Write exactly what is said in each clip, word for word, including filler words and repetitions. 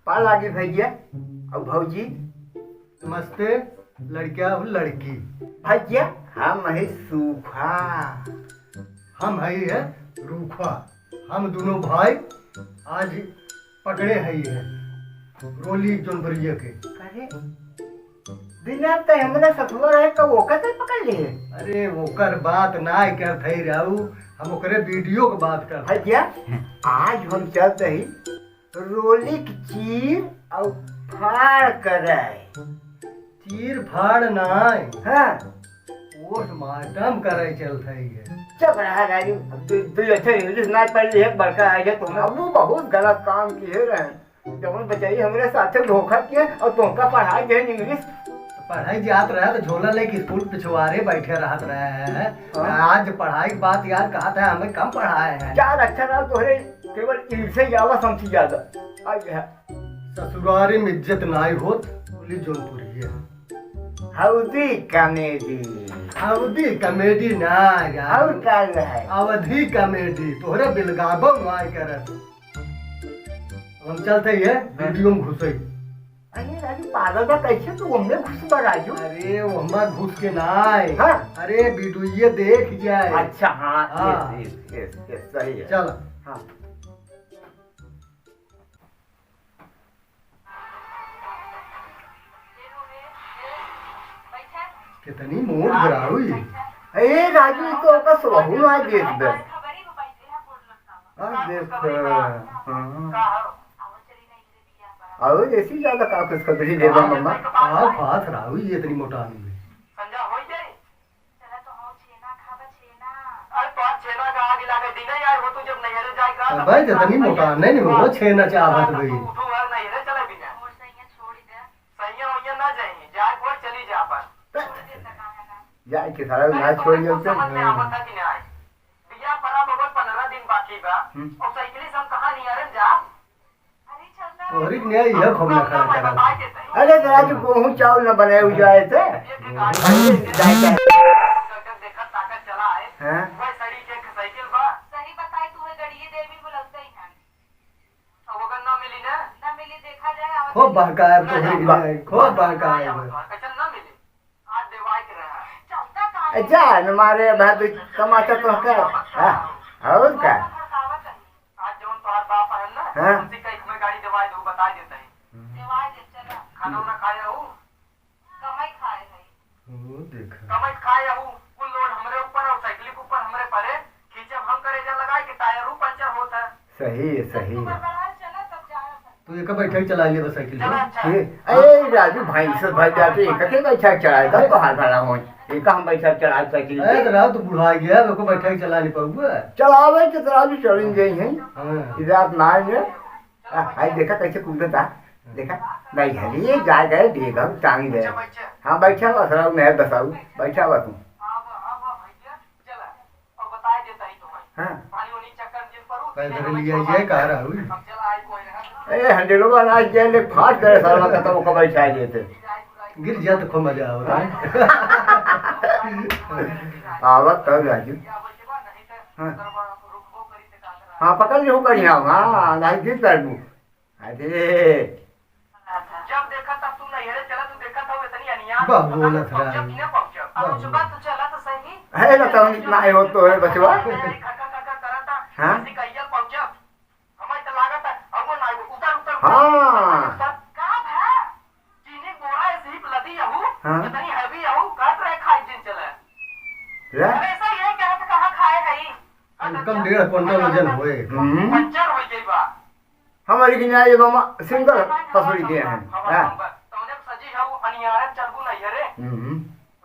पार लागी भैया। अउ भौजी? नमस्ते लड़किया अउ लड़की। भैया, हम है सूखा। हम है, है रूखा। हम दुनो भाई आज पकड़े है, है रोली जौनपुरिया के। अरे, बिना ते हमरा ससुरा रहे तो ओकर के पकड़ लिए। अरे, ओकर बात ना करत है राऊ, हम ओकरे वीडियो के बात करत है। भैया, आज हम चलत ही रोली के चीर अउ फाड़ करे। चीर फाड़ नाय। हाँ। पोस्टमार्टम करे चलत है ये। चुप रहा राजू, अब तू, तू अच्छा इंग्लिश ना पढ़ लिए, बड़का आ गया तुम। अब वो बहुत गलत काम किए रहे। जवन बचाई हमरे साथे धोखा किए अउ तोहका पढ़ाई दे इंग्लिश। पढ़ाई जात रहा तो झोला लेके स्कूल पिछवारे बैठे रहत रहे हैं। हाँ। आज पढ़ाई के बात यार कहत है, हमें कम पढ़ाए हैं। यार अच्छा रहा तोहरे केवल इनसे ज्यादा समझी ज्यादा। आ गया। ससुरारी में इज्जत नाई होत, बोली जौनपुरिया। हौदी कॉमेडी। हौदी कॉमेडी ना यार। और का है? अवधी कॉमेडी। तोहरे बिलगाबो नाई करत। हम चलते ही है, हाँ। वीडियो में घुसई। अरे राजू, पागल बा, कैसे तू ओमे घुस बा राजू? अरे, ओमा घुस के नाय। हाँ। अरे, वीडियो ये देख जाए। अच्छा, हाँ, हाँ। यस, यस, यस, यस, सही है। चल। हाँ। कितनी मोट भराऊ ये। ए राजू, ई तो ओका सोहू ना देख दे। आ देख, हाँ। और ऐसी ज्यादा का खुशखबरी देबा मम्मा? का बात राहु, ये इतनी मोटान में। संजा होई जाई। चला तो हम छेना खाबा, छेना। अरे तो आज छेना का आग लगा दी ना यार, वो तू जब नैहरे जाए का अबे जितनी मोटान नहीं, नहीं, वो छेना चाहत गई। तू उठू यार नैहरे चले बिना। मोर सैया छोड़ दे। सैया वैया ना जाएंगे, जाए कोई चली जा अपन। छोड़ दे सका है ना। जाए के सारा अरे ना तो छोड़ तुमको जाते। समझ में आवत है कि नहीं आए? बिया परा बगल पन्द्रह दिन बाकी बा। हम्म। और साइकिल से हम कहाँ नियरन जा? अरे चलता तोहरी के नहीं, यह खूब नखरा करत। अरे तो आज गेहूं चावल न बनाए हुए जाए थे। जाए, जाए। देखा ताकत चला है। हाँ? वह सड़ी के साइकिल बा। सही बताए तू है गड़िए देवी बुलौते ही हैं। अब अगर ना मिली ना? ना मिली देखा जाए, आवत खूब नहीं। बहकाए ना, तोहरी ना, नहीं, खूब बहकाए। कैसे ना मिली? ए, जान मारे भाई, तू तमाचा तो कर। हाँ, और का? आज जौन तोहार बाप है ना, हाँ। उसी का एक में गाड़ी देवाई दो, बता देता है। देवाई दे, चला। खाना उना खाए हो? कमाई खाए है। ओ, देखा। कमाई खाए हो, कुल लोड हमरे ऊपर और साइकिल के ऊपर हमरे परे। खींचब हम करेजा लगाए कि टायरो पंचर होता है। सही है, सही है। तू एका बैठा के चला ले बस साइकिल। चला, अच्छा। ये, ए, राजू भाई से भाई जाते, एका के बैठा के चलाए, तब तो हाथ भरा हो। एका हम बैठा के चला साइकिल। ए, तो राव तो बुढ़ा गया, एका बैठा के चला नहीं पाऊंगा। चलावे के तो राजू चलेंगे ही हैं। हाँ। ई रात ना आएंगे। आ, आई देखा कैसे कूदता। देखा, नहीं है, ये जा गए, बेगम टांग गए। हाँ, बैठा बस राव, नहीं बसाऊ, बैठा बस तू। हाँ। पैदल लिया जाए, कहाँ रहा हुई? ए, हंडेलो वाला आज जाए ले फाट करे साला का तो ओका बैठा देते। गिर जा तो खूब मजा आवत है। आवत तो राजू। हाँ। हाँ, पकड़ लियो बढ़िया, हाँ, नहीं गिर कर दू। अरे। जब देखा तब तू नैहरे चला, तू देखा था इतनी अनियार, वाह, पता बोलत नहीं रहा पहुंचब है। कि ना पहुंचब। वाह, अब बोलत। तो चला तो सही। है ना, तौन ना हो तो है बचवा। खका खका करता, हाँ? किसी का ये पहुंचब। हमारी तो लागत है, अब वो ना आइबो, उतर, उतर, उतर। हाँ। उतर। का भा? चीनी बोरा ऐसे ही लदी यहू, हाँ। इतनी heavy यहू, कहत रहे खाई दिन चले। ले। अरे ऐसा ये कहत कहाँ खाए है? कम से कम डेढ़ कुंटल वजन होए। हम्म। पंचर हो गई बा। हमारी की न्याय बाबा सिंगल पसुरी दिए हैं। हाँ। तौने सजी हऊ अनियारन चलबू नैहरे। हम्म।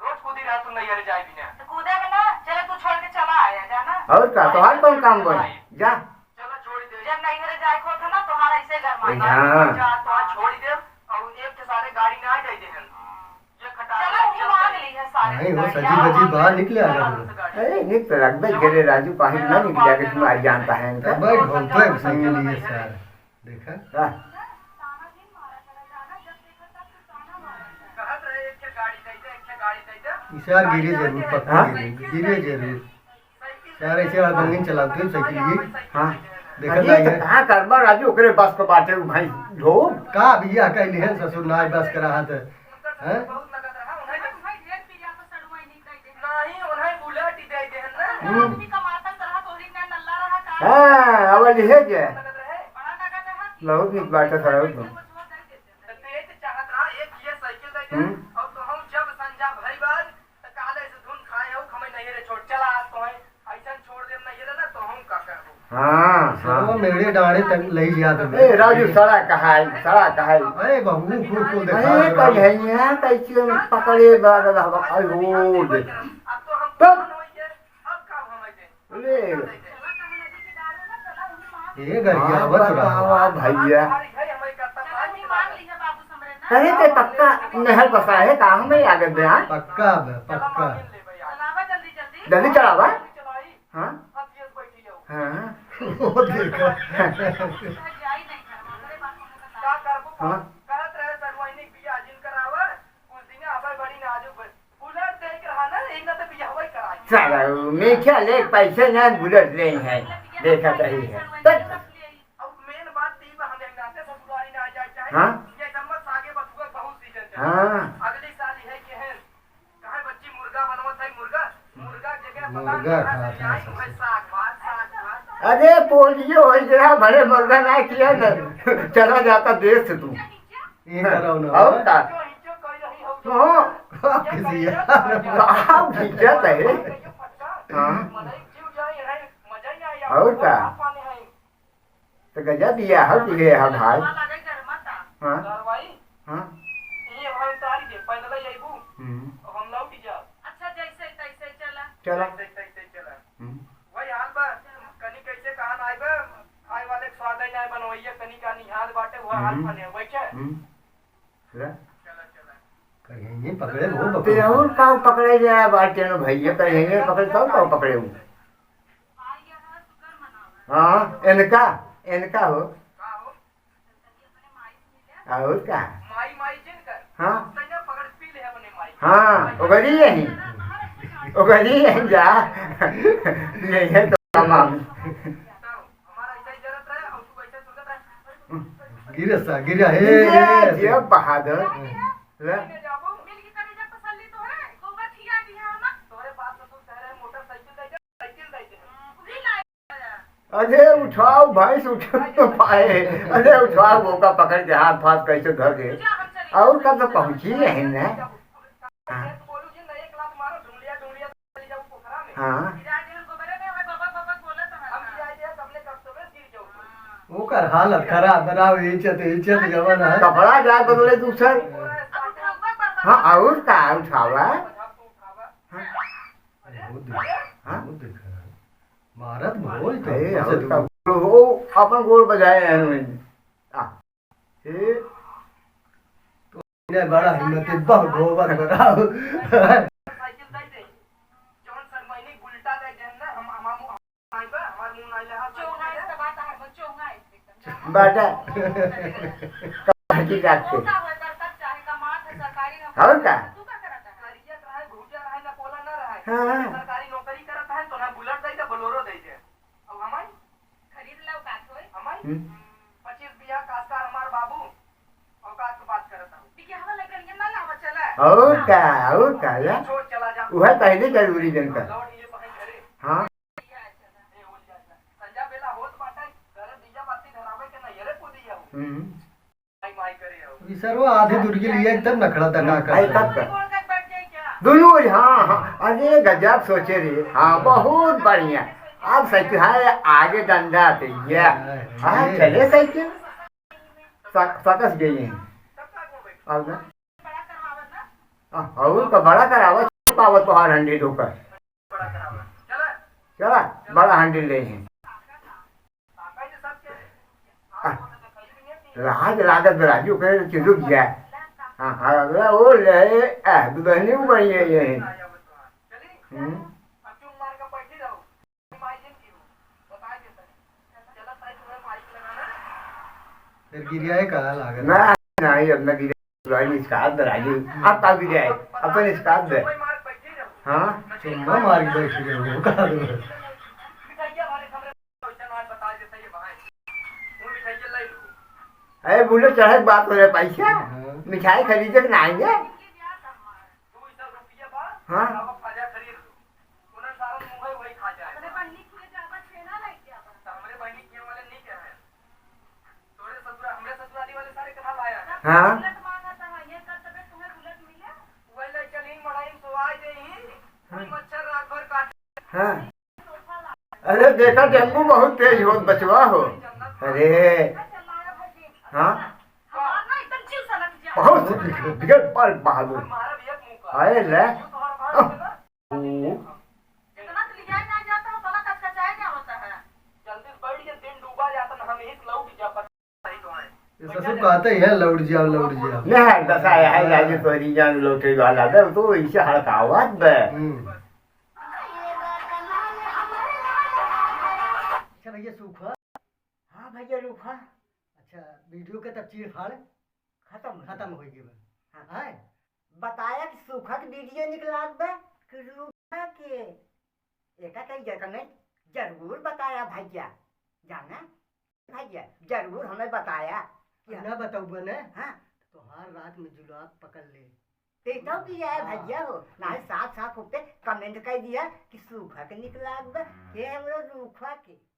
रोज कूदी रहा तू नैहरे जाए बिना। तो कूदे में ना, चले तू छोड़ के चला आया, जाना। और का, तोहार कौन काम बा? जा। चलो छोड़ दे। जब नैहरे जाए को था ना, तोहार ऐसे घर में हाँ। जा, तोहार छोड़ दे, और एक के सारे गाड़ी ना दे दे हम। चलो, वही मांग ली है सारे नहीं, वो सजी बजी बाहर निकले आ रहा है। अरे, निक तो लगबे करे राजू, काहे ना निकले आगे, तुम आज जानता है इनका। अब भाई ढोलता है साइकिल लिए सार। देखा? हाँ। इशार गिरे जरूर, पक्का हाँ? गिरे, गिरे जरूर। सारे से अड़बंगन चलाते हैं साइकिल ये। हाँ। देखा अरे, जाए। तो कहाँ करबा राजू, ओकरे बस के बाटे उ भाई ढोल। का भैया कह लिहन ससुर, नाय बस के रहा त, हैं? हम्म। हाँ, अब लिहे जे। बहुत निक बाटे सर, तुम। हम्म। त काले से धुन खाए हो, हमें नैहरे छोड़ चला, आज तोहे ऐसन छोड़ देम नैहरे ना, तो हम का करबो? हाँ, हाँ। सब मेरे डांडे तक लई जात बे। ए, राजू, सड़ा कहाई, सड़ा कहाई। अरे बाबू, कुल, कुल देखा अरे, रहा। कल है यहाँ, कैसे हम पकड़े बा, बा, बा, बा, आई हो, दे। अब तो हम तब? पुरान हो गए, अब का हम ऐसे? ले। ये गरियावत हाँ, रहा। बतावा भैया। कहे ते पक्का नहर बसा है, का हमें आगे बे, हाँ? पक्का बे, पक्का। जल्दी चलावा। हाँ? वो देखा। हाँ? चलो, मैं क्या ले, पैसे ना बुलेट ले हैं, देखा सही है। तब हाँ? हाँ। मुर्गा खात है सब। अरे, पोलियो हो गया, भले मुर्गा ना किया ना, चला जाता देश से तू। ये करो ना। और का? हाँ। किसी यार। का खींचत है? हाँ। और का? तो गजब बियाह हो गए है भाई। हाँ। हाँ। हम्म। चला। हम्म। हम्म। ले। कहीं पकड़े वो ते बकरे। और का पकड़े जाए बाटे न भैया, कहीं पकड़े, तब का पकड़े वो। हाँ, इनका, इनका हो। और का? हाँ। हाँ, ओकरी यही। ओकरी यही जा। यही तो तमाम। गिरे सा, गिरे, हे, ये गिरे। जियो बहादुर। ले। अरे उठाओ भैंस, उठ न पाए। अरे उठाओ, बोका पकड़ के हाथ फाथ कैसे धर दे। और कब तो पहुँची नहीं ना। हाँ। हाँ। ओकर हालत खराब बनाओ, इज्जत, इज्जत जवन है। कपड़ा जा बदले दूसर। हाँ, और का उठावा? हाँ। बहुत देखा, हाँ? बहुत देखा। भारत में हो ही तो अरे, हमसे और दूर। का? वो अपन गोड़ बजाए हैं वहीं। आ। ए? तो इन्हें बड़ा हिम्मत है, बहुत गोबर बनाओ। बाटा। काहे की जात के? और का? हाँ, हाँ। हम्म। और का, और का, या? वह पहले जरूरी जनता। हाँ। हम्म। ई सरवा आधी दूर के लिए एकदम नखड़ा दगा कर आई रहा है। तब का? दोनों ओर, हाँ, हाँ। अरे गजब सोचे रे। हाँ, बहुत बढ़िया। अब साइकिल है, आगे डंडा पे ये। हाँ, हाँ, ये। चले साइकिल। सक-, सकस गई है। अब ना? आ, और का बड़ा करावा, पावत तोहार हंडी ढोकर। चला, बड़ा हंडी ले हैं। आ, लाज लागत बा राजू, कहे कि रुक जा। हाँ, हाँ, अगला वो ले, आ, दुल्हनी को बढ़िया ये है। हम्म। फिर गिरिया है का लागत? ना, नहीं, अब ना गिरिया। भाई, निस्कात दे राजू, आप का भी जाए, अपन निस्कात दे। हाँ? चुम्मा मार के बैठ गए हो, का दो? अरे बोलो, चढ़े के बात हो रहे पैसा, हाँ। मिठाई खरीदे के ना आएंगे। हाँ। हाँ। हाँ। अरे देखा, डेंगू बहुत तेज होत बचवा हो। अरे। हाँ। बहुत बिगड़ पर बहादुर। आए ले। ओ। ये ससुर कहते ही है, "लौट जाओ, लौट जाओ।" नहीं, दशा है, राजू तोहरी जान लौटे वाला बे, तो इसे हड़कावत बे। हम्म। अच्छा भैया, सूखा। हाँ भैया, रूखा। अच्छा, वीडियो के तब चीर फाड़ खत्म हो खत्म गया। हो गया बा। हाँ। आए? बताया कि सूखा के वीडियो निकला बा कि रूखा के? एका कई जगह नहीं, जरूर बताया भैया। जाना भैया, जरूर हमें बताया कि ना बताऊबा ना, हाँ। तोहार रात में जुलाब पकड़ ले। ते तो भी है हाँ। भैया हो, ना साफ साफ होते कमेंट कर दिया कि सूखा के निकला बा, के हमरो रूखा के।